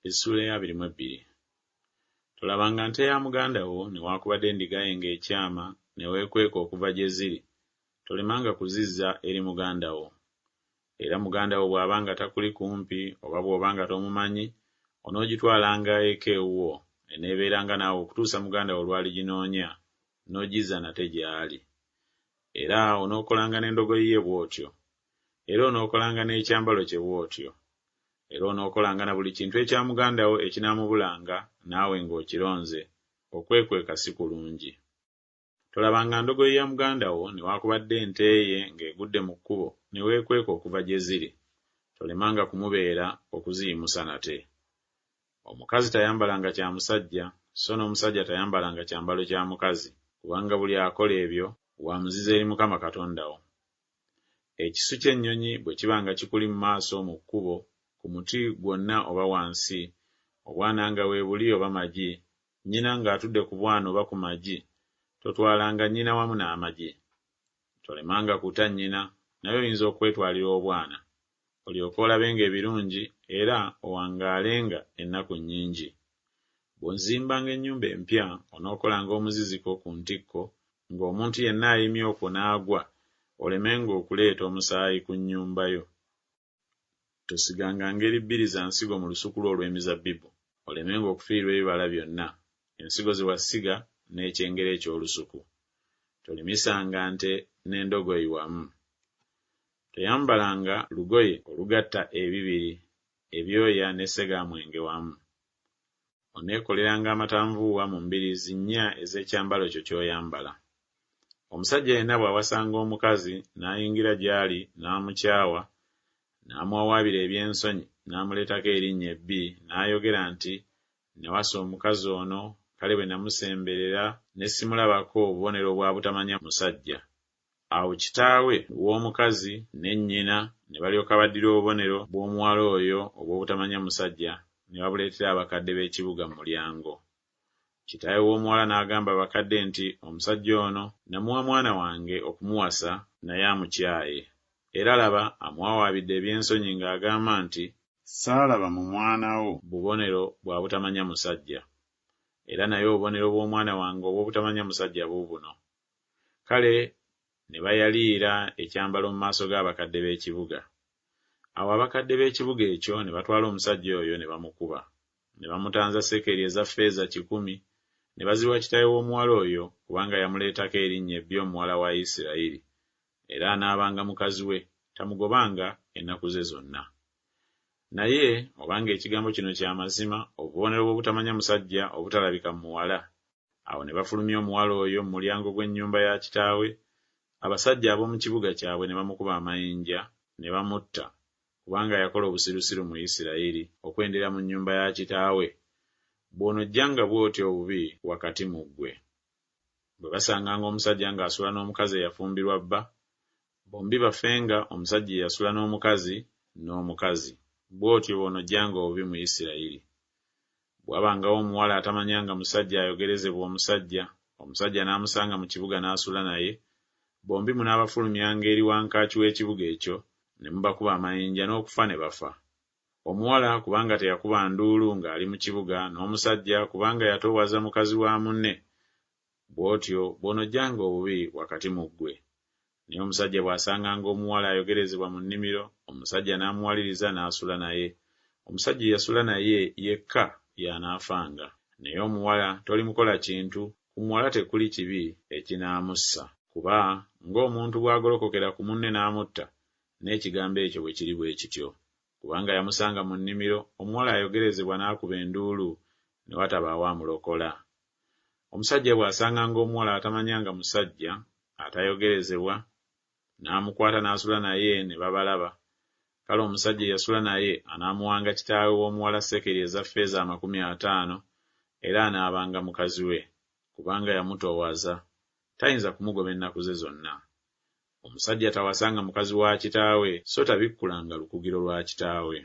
Essuula ey'abiri mu ebbiri. Tolabanga nte ya muganda wo newaakubadde endiga ye ng'ekyama ne weekweka okuva gye ziri, tolemanga kuzizza eri muganda wo. Era muganda wo bw'abanga takuli kumpi oba bw'obanga tomumanyi, onoogitwalanga eka ewuwo, eneebeeranga naawe okutuusa muganda wo lw'aliginoonya, n'ogizza nate gy'ali. Era onookolanga n'endogoyi ye bw'otyo. Era onookolanga n'ekyambalo kye bw'otyo. Era onookolanga na buli kintu ekya muganda wo ekinaamubulanga, naawe ng'okironze. Okwekweka si kulungi. Tolabanga ndogoyi ya muganda wo newaakubadde ente ye ng'egudde mu kkubo, ne weekweka okuva gye ziri. Tolemanga kumubeera okuziyimusa nate. Omukazi tayambalanga kya musajja, so n'omusajja tayambalanga kyambalo kya mukazi, kubanga buli akola ebyo wa muzizo eri Mukama Katonda wo. Ekisu ky'ennyonyi bwe kibanga kikuli mu maaso mu kkubo, ku muti gwonna oba wansi, obwana nga weebuli oba magi, nnyina ng'atudde ku bwana oba ku magi, totwalanga nnyina wamu n'amagi. Tolemanga kuta nnyina, naye oyinza okwetwalira obwana, olyoke olabenga ebirungi era owangaalenga ennaku nnyingi. Bw'ozimbanga ennyumba empya, onookolanga omuziziko ku ntikko, ng'omuntu yenna ayimye okwo n'agwa, olemenga okuleeta omusaayi ku nnyumba yo. Tosiganga ngeri bbiri za nsigo mu lusuku lwo olw'emizabbibu, olemenga okufiirwa ebibala byonna, ensigo ze wasiga n'ekyengera eky'olusuku. Tolimisanga nte n'endogoyi wamu. Toyambalanga lugoye olugatta ebibiri, ebyoya ne ssegaamwenge wamu. Oneekoleranga amatanvuuwa mu mbiriizi nnya ez'ekyambalo kyo ky'oyambala. Omusajja yenna bw'awasanga omukazi, n'ayingira gy'ali, n'amukyawa, n'amuwawaabira eby'ensonyi, n'amuleetako erinnya ebbi, n'ayogera nti, Nnawasa omukazi ono, kale bwe namusemberera ne simulabako bubonero bwa butamanya musajja. Awo kitaawe w'omukazi ne nnyina ne balyoka baddira obubonero bw'omuwala oyo obw'obutamanya musajja ne babuleetera abakadde b'ekibuga mu mulyango. Kitaawe w'omuwala n'agamba abakadde nti, Omusajja ono namuwa mwana wange okumuwasa, naye amukyaye. Era laba, amuwawaabidde eby'ensonyi ng'agamba nti, Saalaba mu mwana wo bubonero bwa butamanya musajja, era naye obubonero bw'omwana wange obw'obutamanya musajja buubuno. Kale ne bayaliira ekyambalo mu maaso g'abakadde b'ekibuga. Awo abakadde b'ekibuga ekyo ne batwala omusajja oyo ne bamukuba. Ne bamutanza sekeri eza ffeeza kikumi, ne baziwa kitaawe w'omuwala oyo, kubanga yamuleetako erinnya ebbi omuwala wa Isirayiri. Era anaabanga mukazi we, tamugobanga ennaku ze zonna. Naye obanga ekigambo kino kya mazima, obubonero bw'obutamanya musajja obutalabika mu muwala, Awo ne bafulumya omuwala oyo mu mulyango gw'ennyumba ya kitaawe, abasajja ab'omu kibuga kyabwe ne bamukuba amayinja, ne bamutta, kubanga yakola obusirusiru mu Isirayiri okwendera mu nnyumba ya kitaawe. Bw'onoggyanga bw'otyo obubi wakati mu ggwe. Bwe basanganga omusajja ng'asula n'omukazi eyafumbirwa bba, bombi bafenga, omusajja eyasula n'omukazi, n'omukazi. Bw'otyo bw'onoggyanga obubi mu Isirayiri. Bwe wabangawo omuwala atamanyanga musajja ayogerezebwa omusajja, omusajja n'amusanga mu kibuga n'asula naye, bombi munaabafulumyanga eri wankaaki w'ekibuga ekyo, ne mubakuba amayinja n'okufa ne bafa. Omuwala kubanga teyakuba nduulu ng'ali mu kibuga, n'omusajja kubanga yatoowaza mukazi wa munne, Bw'otyo bw'onoggyanga obubi wakati mu ggwe. Naye omusajja bw'asanganga omuwala ayogerezebwa mu nnimiro, omusajja n'amuwaliriza n'asula naye, omusajja eyasula naye yekka y'anaafanga. Naye omuwala tolimukola kintu, ku muwala tekuli kibi ekinaamussa, kuba ng'omuntu bw'agolokokera ku munne n'amutta, n'ekigambo ekyo bwe kiri bwe kityo. Kubanga yamusanga mu nnimiro, omuwala ayogerezebwa n'akuba enduulu, ne watabaawo amulokola. Omusajja bw'asanganga omuwala atamanyanga musajja, atayogerezebwa, n'amukwata n'asula naye ne babalaba, kale omusajja eyasula naye anaamuwanga kitaawe w'omuwala sekeri eza ffeeza 50, era anaabanga mukazi we, kubanga yamutoowaza, tayinza kumugoba ennaku ze zonna. Omusajja tawasanga mukazi wa kitaawe, so tabikkulanga lukugiro lwa kitaawe.